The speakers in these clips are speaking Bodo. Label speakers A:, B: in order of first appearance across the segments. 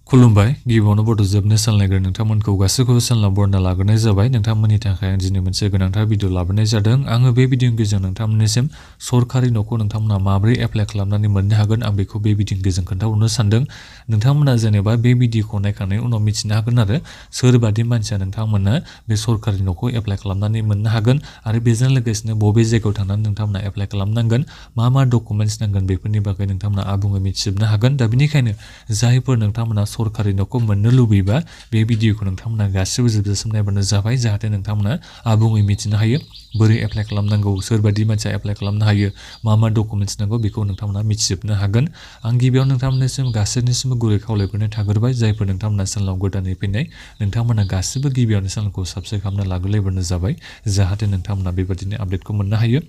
A: खुलुमबाय गिबियावनो बड' जोबनो सानलायग्रो नोंथांमोनखौ गासैखौबो सानला बरना लाग्रोनाय जाबाय नोंथांमोननि थाखाय आं दिनै मोनसे गोनांथार भिडिअ लाबोनाय जादों आङो बे भिडिअनि गेजेरजों नोंथांमोननिसिम सरकारि न'खौ नोंथांमोना माबोरै एप्लाइ खालामनानै मोननो हागोन आं बेखौ बे भिडिअनि गेजेरजों खोन्थाहरनो सानदों नोंथांमोना जेनेबा बे भिडिअखौ नायखांनायनि उनाव मिथिनो हागोन आरो सोरबादि मानसिया नोंथांमोना बे सरकारि न'खौ एप्लाइ खालामनानै मोननो हागोन आरो बेजों लोगोसेनो बबे जायगायाव थांनानै नोंथांमोना एप्लाइ खालामनांगोन मा डकुमेन्ट्स नांगोन बेफोरनि बागै नोंथांमोना आबुङै मिथिजोबनो हागोन दा बेनिखायनो जायफोर नोंथांमोना सरकारि न'खौ मोननो लुबैबा बे भिडिअखौ नोंथांमोना गासिबो जोबजासिम नायबानो जाबाय जाहाथे नोंथांमोना आबुङै मिथिनो हायो बोरै एप्लाइ खालामनांगौ सोरबादि मानसिया एप्लाइ खालामनो हायो मा डकुमेन्ट्स नांगौ बेखौ नोंथांमोना मिथिजोबनो हागोन आं गिबियाव नोंथांमोननिसिम गासैनिसिमबो गुरै खावलायहरनाय थाग्रोबाय जायफोर नोंथांमोना चेनेलाव गोदानै फैनाय नोंथांमोना गासिबो गिबियावनो चेनेलखौ साबस्क्राइब खालामना लाग्रोलायबानो जाबाय जाहाथे नोंथांमोना बेबादिनो आपडेटखौ मोननो हायो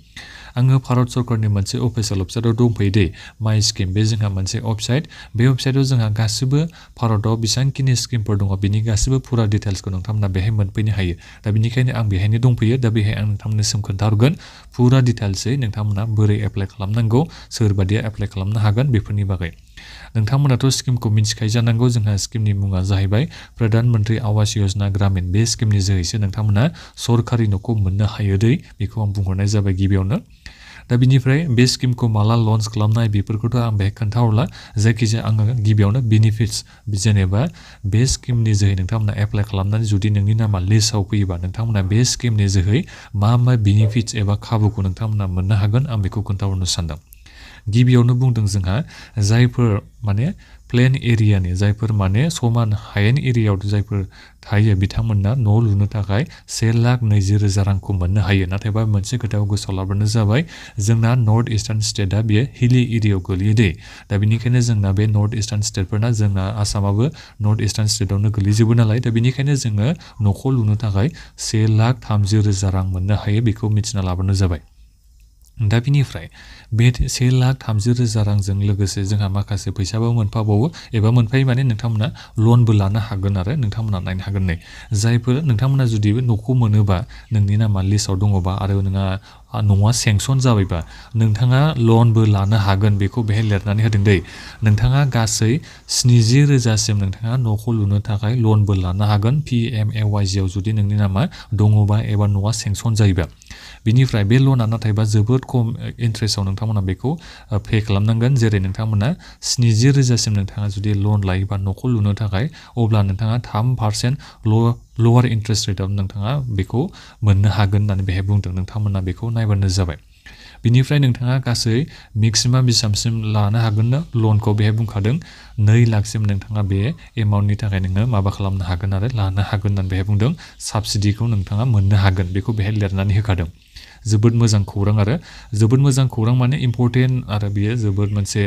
A: आङो भारत सरकारनि मोनसे अफिसियेल वेबसाइटआव दंफैयो दे माइ स्किम बे जोंहा मोनसे वेबसाइट बे वेबसाइटआव जोंहा गासिबो भारताव बेसेबांखिनि स्किमफोर दङ बिनि गासिबो फुरा डिटेल्सखौ नोंथांमोना बेहाय मोनफैनो हायो दा बेनिखायनो आं बेहायनो दंफैयो दा बेहाय आं नोंथांमोननिसिम खोन्थाहरगोन फुरा डिटेल्सै नोंथांमोना बोरै एप्लाइ खालामनांगौ सोरबादिया एप्लाइ खालामनो हागोन बेफोरनि बागै नोंथांमोनाथ' स्किमखौ मिथिखायो जानांगौ जोंहा स्किमनि मुङा जाहैबाय प्रधान मन्त्रि आवास योजना ग्रामीण बे स्किमनि जोहैसो नोंथांमोना सरकारि न'खौ मोननो हायो दै बेखौ आं बुंहरनाय जाबाय गिबियावनो दा बिनिफ्राय बे स्किमखौ माला लन्च खालामनाय बेफोरखौथ' आं बेहाय खोन्थाहरला जायखिजाया आङो गिबियावनो बेनिफिट्स जेनेबा बे स्किमनि जोहै नोंथांमोना एप्लाइ खालामनानै जुदि नोंनि नामा लिस्टआव फैयोबा नोंथांमोना बे स्किमनि जोहै मा बेनिफिट्स एबा खाबुखौ नोंथांमोना मोननो हागोन आं बेखौ खोन्थाहरनो सानदों गिबियावनो बुंदों जोंहा जायफोर माने प्लेन एरियानि जायफोर माने समान हायेन एरियायाव जायफोर थायो बिथांमोना न' लुनो थाखाय 1,20,000 रांखौ मोननो हायो नाथायबा मोनसे खोथाखौ गोसोआव लाबोनो जाबाय जोंना नर्थ इस्टार्न स्टेटआ बेयो हिली एरियायाव गोलैयो दे दा बेनिखायनो जोंना बे नर्थ इस्टार्न स्टेटफोरना जोंना आसामाबो नर्थ इस्टार्न स्टेटआवनो गोलैजोबो नालाय दा बेनिखायनो जोङो न'खौ लुनो थाखाय 1,30,000 रां मोननो हायो बेखौ मिथिना लाबोनो जाबाय दा बिनिफ्राय बे 1,30,000 रांजों लोगोसे जोंहा माखासे फैसाबो मोनफाबावो एबा मोनफायो माने नोंथांमोना लनबो लानो हागोन आरो नोंथांमोना नायनो हागोन नै जायफोर नोंथांमोना जुदि न'खौ मोनोबा नोंनि नामा लिस्टआव दङबा आरो न'आ सेंसन जाबायबा नोंथाङा लनबो लानो हागोन बेखौ बेहाय लिरनानै होदों दै नोंथाङा गासै 70,000सिम नोंथाङा न'खौ लुनो थाखाय लनबो लानो हागोन PMAYG आव जुदि नोंनि नामा दङबा एबा न'आ सेंसन जायोबा बिनिफ्राय बे लना नाथायबा जोबोद खम इन्ट्रेस्टआव नोंथांमोना बेखौ पे खालामनांगोन जेरै नोंथांमोना 70,000सिम नोंथाङा जुदि लन लायोबा न'खौ लुनो थाखाय अब्ला नोंथाङा 3% लवार इन्ट्रेस्ट रेटआव नोंथाङा बेखौ मोननो हागोन होननानै बेहाय बुंदों नोंथांमोना बेखौ नायबानो जाबाय बिनिफ्राय नोंथाङा गासै मेक्सिमाम बेसेबांसिम लानो हागोन ना लनखौ बेहाय बुंखादों 2 लाखसिम नोंथाङा बे एमाउन्टनि थाखाय नोङो माबा खालामनो हागोन आरो लानो हागोन होननानै बेहाय बुंदों साबसिडिखौ नोंथाङा मोननो हागोन बेखौ बेहाय लिरनानै होखादों जोबोद मोजां खौरां आरो जोबोद मोजां खौरां माने इम्पर्टेन्ट आरो बेयो जोबोद मोनसे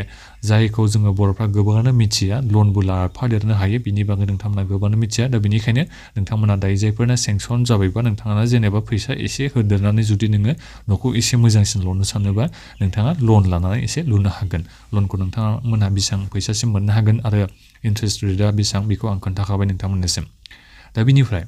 A: जायखौ जोङो बर'फ्रा गोबाङानो मिथिया लनबो लाफादेरनो हायो बिनि बागै नोंथांमोना गोबाङानो मिथिया दा बेनिखायनो नोंथांमोना दायो जायफोरना सेंसन जाबायबा नोंथाङा जेनेबा फैसा एसे होदेरनानै जुदि नोङो न'खौ एसे मोजांसिन लुनो सानोबा नोंथाङा लन लानानै एसे लुनो हागोन लनखौ नोंथांमोनहा बेसेबां फैसासिम मोननो हागोन आरो इन्ट्रेस्ट रेटआ बेसेबां बेखौ आं खोन्थाखाबाय नोंथांमोननिसिम दा बेनिफ्राय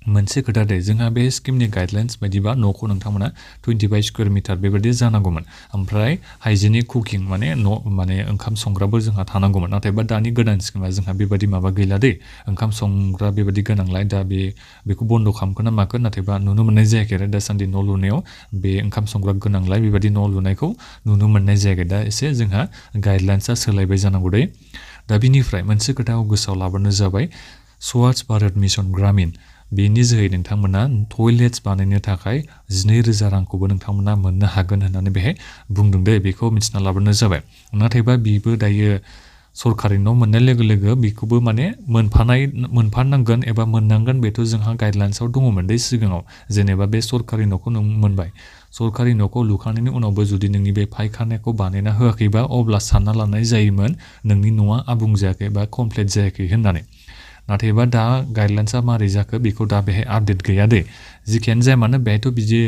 A: मोनसे खोथा दे जोंहा बे स्किमनि गाइडलाइन्स बायदिबा न'खौ नोंथांमोना 25 स्कुवेर मिटार बेबायदि जानांगौमोन ओमफ्राय हाइजेनिक कुकिं माने ओंखाम संग्राबो जोंहा थानांगौमोन नाथायबा दानि गोदान स्किमा जोंहा बेबायदि माबा गैला दै ओंखाम संग्रा बेबायदि गोनांलाय दा बेखौ बन्द' खालामगोन ना मागोन नाथायबा नुनो मोननाय जायाखै आरो दासान्दि न' लुनायाव बे ओंखाम संग्रा गोनांलाय बेबायदि न' लुनायखौ नुनो मोननाय जायाखै दा एसे जोंहा गाइडलाइन्सआ सोलायबाय जानांगौ दै दा बिनिफ्राय मोनसे खोथाखौ गोसोआव लाबोनो जाबाय स्वच्छ भारत मिशन ग्रामीण बेनि जोहै नोंथांमोना टयलेट्स बानायनो थाखाय 12,000 रांखौबो नोंथांमोना मोननो हागोन होननानै बेहाय बुंदों दे बेखौ मिथिना लाबोनो जाबाय नाथायबा बेबो दायो सरकारि न' मोननाय लोगो लोगो बेखौबो माने मोनफानांगोन एबा मोननांगोन बेथ' जोंहा गाइडलाइन्सआव दङमोन दे सिगाङाव जेनेबा बे सरकारि न'खौ नों मोनबाय सरकारि न'खौ लुखांनायनि उनावबो जुदि नोंनि बे फायखानाखौ बानायना होआखैबा अब्ला सानना लानाय जायोमोन नोंनि न'आ आबुं जायाखै बा कमप्लिट जायाखै होननानै नाथायबा दा गाइडलाइन्सआ मारै जाखो बेखौ दा बेहाय आपडेट गैया दे जिखियानो जाया मानो बेहायथ' बिदि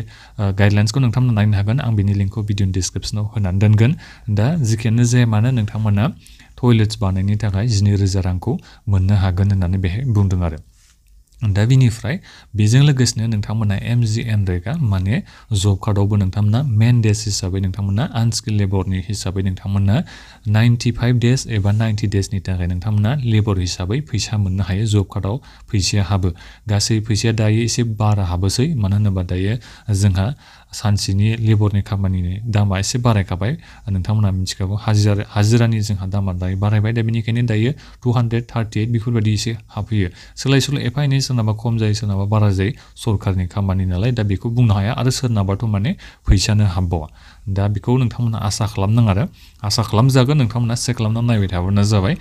A: गाइडलाइन्सखौ नोंथांमोना नायनो हागोन आं बिनि लिंकखौ भिडिअनि डिसक्रिपसनाव होनानै दोनगोन दा जिखियानो जाया मानो दा बिनिफ्राय बेजों लोगोसेनो नोंथांमोना MGNREGA माने जब कार्डआवबो नोंथांमोना मेन डेज हिसाबै नोंथांमोना आनस्किल लेबरनि हिसाबै नोंथांमोना 95 डेज एबा 90 डेजनि थाखाय नोंथांमोना लेबर हिसाबै फैसा मोननो हायो जब कार्डआव फैसाया हाबो गासै फैसाया दायो एसे बारा हाबोसै मानो होनोबा दायो जोंहा सानसेनि लेबरनि खामानिनि दामा एसे बारायखाबाय नोंथांमोना मिथिखागौ हाजिरानि जोंहा दामा दायो बारायबाय दा बेनिखायनो दायो 238 बेफोरबायदि एसे हाबफैयो सोलाय सोल' एफा एनै सोरनाबा खम जायो सोरनाबा बारा जायो सरकारनि खामानि नालाय दा बेखौ बुंनो हाया आरो सोरनाबाथ' माने फैसानो हाबबावा दा बेखौ नोंथांमोना आसा खालामनाङा आरो आसा खालामजागोन नोंथांमोना चेक खालामनानै नायबाय थाबानो जाबाय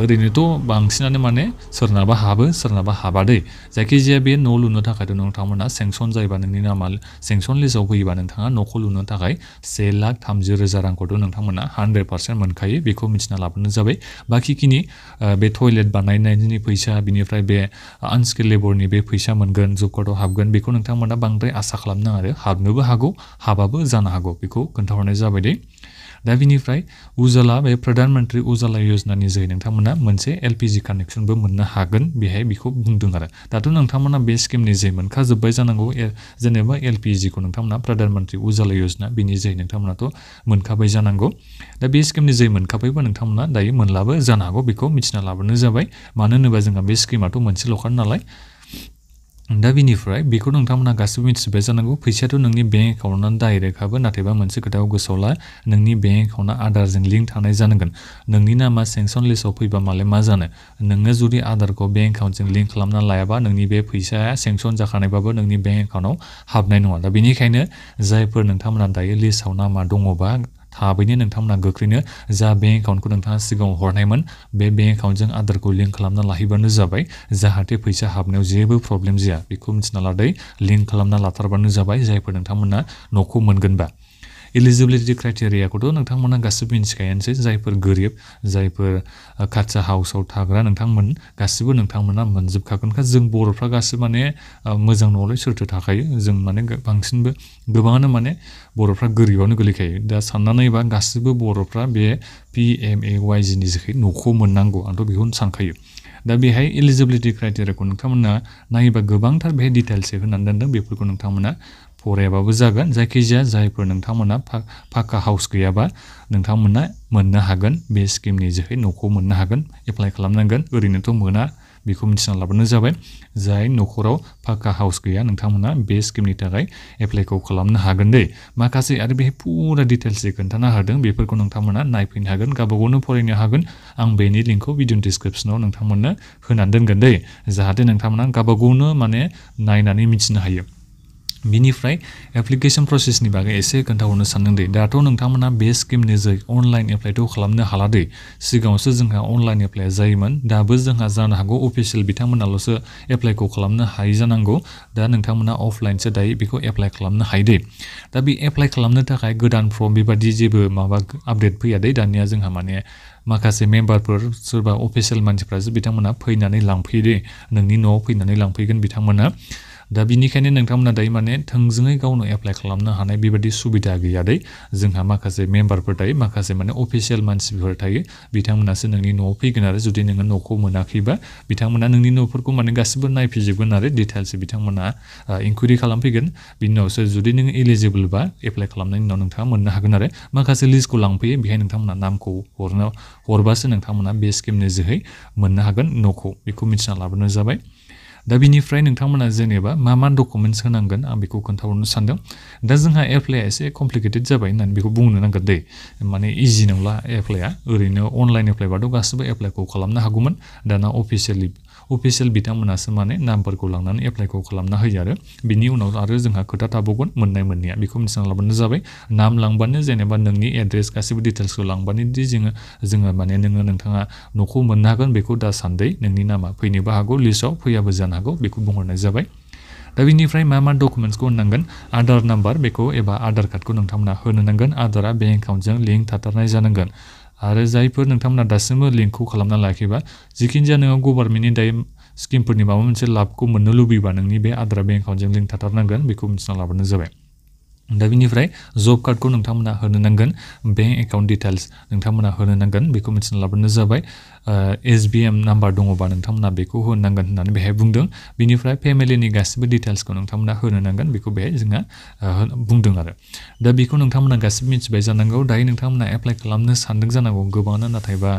A: ओरैनोथ' बांसिनानो माने सोरनाबा हाबो सोरनाबा हाबादै जायखिजाया बे न' लुनो थाखायथ' नोंथांमोना सेंसन जायोबा नोंनि नामा सेंसन लिस्टआव फैयोबा नोंथाङा न'खौ लुनो थाखाय 1,30,000 रांखौथ' नोंथांमोना 100% मोनखायो बेखौ मिथिना लाबानो जाबाय बाखिखिनि बे टयलेट बानायनायनि फैसा बिनिफ्राय बे आनस्किल लेबरनि बे फैसा मोनगोन जब कार्डआव हाबगोन बेखौ नोंथांमोना बांद्राय आसा खालामनाङा आरो हाबनोबो हागौ हाबाबो जानो हागौ बेखौ खोन्थाहरनाय जाबाय दे दा बिनिफ्राय उजाला बे प्रधान मन्त्रि उजाला योजनानि जोहै नोंथांमोना मोनसे LPG कानेक्सनबो मोननो हागोन बेहाय बेखौ बुंदों आरो दाथ' नोंथांमोना बे स्किमनि जोहै मोनखाजोब्बाय जानांगौ जेनेबा LPGखौ नोंथांमोना प्रधान मन्त्रि उजाला योजना बिनि जोहै नोंथांमोनाथ' मोनखाबाय जानांगौ दा बे स्किमनि जोहै मोनखाबायबा नोंथांमोना दायो मोनलाबो जानो हागौ बेखौ मिथिना लाबानो जाबाय मानो होनोबा जोंहा बे स्किमाथ' मोनसेल'खा नालाय दा बिनिफ्राय बेखौ नोंथांमोना गासिबो मिथिबाय जानांगौ फैसायाथ' नोंनि बेंक एकाउन्टआव डाइरेक्ट हाबो नाथायबा मोनसे खोथायाव गोसोआव ला नोंनि बेंक एकाउन्टआ आधारजों लिंक थानाय जानांगोन नोंनि नामा सेंसन लिस्टआव फैबा मालाय मा जानो नोङो जुदि आधारखौ बेंक एकाउन्टजों लिंक खालामना लायाबा नोंनि बे फैसाया सेंसन जाखानायबाबो नोंनि बेंक एकाउन्टआव हाबनाय नङा दा बेनिखायनो जायफोर नोंथांमोना दायो लिस्टआव नामा दङबा थाबैनो नोंथांमोना गोख्रैनो जा बेंक एकाउन्टखौ नोंथाङा सिगाङाव हरनायमोन बे बेंक एकाउन्टजों आधारखौ लिंक खालामना लाहैबानो जाबाय जाहाथे फैसा हाबनायाव जेबो प्रब्लेम जाया बेखौ मिथिना लादै लिंक खालामना लाथारबानो जाबाय जायफोर नोंथांमोना न'खौ मोनगोनबा इलिजिबिलिटि क्राइटेरियाखौथ' नोंथांमोना गासिबो मिथिखायानोसै जायफोर गोरिब जायफोर काच्चा हाउसाव थाग्रा नोंथांमोन गासिबो नोंथांमोना मोनजोबखागोनखा जों बर'फ्रा गासिबो माने मोजां न'आवलाय सोरथो थाखायो जों माने बांसिनबो गोबाङानो माने बर'फ्रा गोरिबावनो गोलैखायो दा साननानै नायबा गासिबो बर'फ्रा बे PMAYGनि जोहै न'खौ मोननांगौ आंथ' बेखौनो सानखायो दा बेहाय इलिजिबिलिटि क्राइटेरियाखौ नोंथांमोना नायोबा गोबांथार बेहाय डिटेल्सै होनानै दोनदों बेफोरखौ नोंथांमोना फरायाबाबो जागोन जायखिजाया जायफोर नोंथांमोना फाक्का हाउस गैयाबा नोंथांमोना मोननो हागोन बे स्किमनि जोहै न'खौ मोननो हागोन एप्लाइ खालामनांगोन ओरैनोथ' मोना बेखौ मिथिना लाबानो जाबाय जाय न'खराव फाक्का हाउस गैया नोंथांमोना बे स्किमनि थाखाय एप्लाइखौ खालामनो हागोन दे माखासे आरो बेहाय फुरा डिटेल्सै खोन्थाना होदों बेफोरखौ नोंथांमोना नायफैनो हागोन गावबागावनो फरायनो हागोन आं बेनि लिंकखौ भिडिअ डिसक्रिपसनाव नोंथांमोननो होनानै दोनगोन दे जाहाथे नोंथांमोना गावबागावनो माने नायनानै मिथिनो हायो बिनिफ्राय एप्लिकेशन प्रसेसनि बागै एसे खोन्थाहरनो सानदों दे दाथ' नोंथांमोना बे स्किमनि जोहै अनलाइन एप्लाइथ' खालामनो हाला दे सिगाङावसो जोंहा अनलाइन एप्लाइआ जायोमोन दाबो जोंहा जानो हागौ अफिसियेल बिथांमोनाल'सो एप्लाइखौ खालामनो हायो जानांगौ दा नोंथांमोना अफलाइनसो दायो बेखौ एप्लाइ खालामनो हायो दे दा बे एप्लाइ खालामनो थाखाय गोदान फर्म बेबादि जेबो माबा आपडेट फैया दे दानिया जोंहा माने माखासे मेम्बारफोर सोरबा अफिसियेल मानसिफ्रासो बिथांमोना फैनानै लांफैयो दे नोंनि न'आव फैनानै लांफैगोन बिथांमोना दा बिनिखायनो नोंथांमोना दायो माने थोंजोङै गावनो एप्लाइ खालामनो हानाय बेबादि सुबिदा गैया दे जोंहा माखासे मेम्बारफोर थायो माखासे माने अफिसियेल मानसिफोर थायो बिथांमोनासो नोंनि न'आव फैगोन आरो जुदि नोङो न'खौ मोनाखैबा बिथांमोना नोंनि न'फोरखौ माने गासिबो नायफैजोबगोन आरो डिटेल्स बिथांमोना इनकुवेरि खालामफैगोन बिनि उनावसो जुदि नोङो एलिजिबोलबा एप्लाइ खालामनायनि उनाव नोंथाङा मोननो हागोन आरो माखासे लिस्टखौ लांफैयो बेहाय नोंथांमोना नामखौ हरबासो नोंथांमोना बे स्किमनि जोहै मोननो हागोन न'खौ बेखौ मिथिना लाबोनो जाबाय दा बिनिफ्राय नोंथांमोना जेनेबा मा डकुमेन्ट्स होनांगोन आं बेखौ खोन्थाहरनो सानदों दा जोंहा एप्लाइआ एसे कमप्लिकेटेड जाबाय होननानै बेखौ बुंनो नांगोन दे माने इजि नंला एप्लाइआ ओरैनो अनलाइन एप्लाइबाथ' गासिबो एप्लाइखौ खालामनो हागौमोन दाना अफिसियेल बिथांमोनासो माने नामफोरखौ लांनानै एप्लाइखौ खालामना होयो आरो बिनि उनाव आरो जोंहा खोथा थाबावगोन मोननाय मोनैया बेखौ मिथिना लाबानो जाबाय नाम लांबानो जेनेबा नोंनि एड्रेस गासिबो डिटेल्सखौ लांबानो दि जोङो माने नोंथाङा न'खौ मोननो हागोन बेखौ दा सान्दै नोंनि नामा फैनोबो हागौ लिस्टआव फैयाबो जानो हागौ बेखौ बुंहरनाय जाबाय दा बिनिफ्राय मा डकुमेन्ट्सखौ होनांगोन आधार नाम्बार बेखौ एबा आधार कार्डखौ नोंथांमोना होनो नांगोन आधारा बेंक एकाउन्टजों लिंक थाथारनाय जानांगोन आरो जायफोर नोंथांमोना दासिमबो लिंकखौ खालामना लायाखैबा जिखिनि जाया नोङो गभर्नमेन्टनि दायो स्किमफोरनि माबा मोनसे लाभखौ मोननो लुबैबा नोंनि बे आधारा बेंक एकाउन्टजों लिंक थाथारनांगोन बेखौ मिथिना लाबानो जाबाय दा बिनिफ्राय जब कार्डखौ नोंथांमोना होनो नांगोन बेंक एकाउन्ट डिटेल्स नोंथांमोना होनो नांगोन बेखौ मिथिना लाब्लानो जाबाय SBM नाम्बार दङबा नोंथांमोना बेखौ होनो नांगोन होननानै बेहाय बुंदों बिनिफ्राय फेमिलिनि गासिबो डिटेल्सखौ नोंथांमोना होनो नांगोन बेखौ बेहाय जोंहा बुंदों आरो दा बेखौ नोंथांमोना गासिबो मिथिबाय जानांगौ दायो नोंथांमोना एप्लाइ खालामनो सानदों जानांगौ गोबाङानो नाथायबा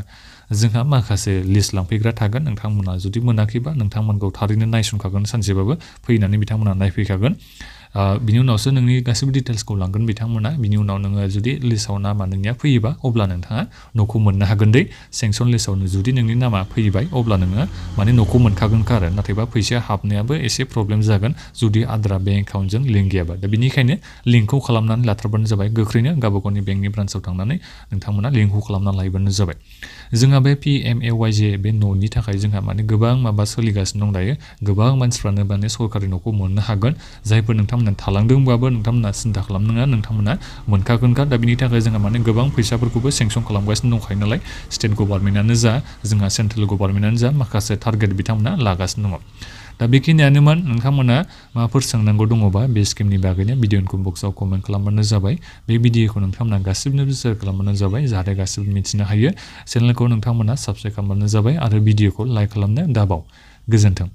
A: जोंहा माखासे लिस्ट लांफैग्रा थागोन नोंथांमोना जुदि मोनाखैबा नोंथांमोनखौ थारैनो नायसनखागोन सानसेबाबो फैनानै बिथांमोना नायफैखागोन बिनि उनावसो नोंनि गासिबो डिटेल्सखौ लांगोन बिथांमोना बिनि उनाव नोङो जुदि लिस्टआव नामा नोंनिया फैयोबा अब्ला नोंथाङा न'खौ मोननो हागोन दै सेंसन लिस्टआव जुदि नोंनि नामा फैबाय अब्ला नोङो माने न'खौ मोनखागोनखा आरो नाथायबा फैसाया हाबनायाबो एसे प्रब्लेम जागोन जुदि आद्रा बेंक एकाउन्टजों लिंक गैयाबा दा बिनिखायनो लिंकखौ खालामनानै लाथारबानो जाबाय गोख्रैनो गावबा गावनि बेंकनि ब्रान्सआव थांनानै नोंथांमोना लिंकखौ खालामना लायोबानो जाबाय जोंहा बे PMAYJ बे न'नि थाखाय जोंहा माने गोबां माबा सोलिगासिनो दं दायो गोबां मानसिफ्रानो माने सरकारि न'खौ मोननो हागोन जायफोर नोंथांमोना थालांदोंबाबो नोंथांमोना सिन्था खालामनाङा नोंथांमोना मोनखागोनखा दा बिनि थाखाय जोंहा माने गोबां फैसाफोरखौबो सेंसन खालामगासिनो दंखायो नालाय स्टेट गभर्नमेन्टआनो जा जोंहा सेन्ट्रेल गभर्नमेन्टआनो जा माखासे टारगेट बिथांमोना लागासिनो दङ दा बेखिनियानोमोन नोंथांमोना माबाफोर सोंनांगौ दङबा बे स्किमनि बागैनो भिडिअ बक्सआव कमेन्ट खालामबानो जाबाय बे भिडिअखौ नोंथांमोना गासिबनोबो शेयार खालामबानो जाबाय जाहाथे गासिबो मिथिनो हायो चेनेलखौ नोंथांमोना साबस्क्राइब खालामबानो जाबाय आरो भिडिअखौ लाइक खालामनो दाबाव गोजोन्थों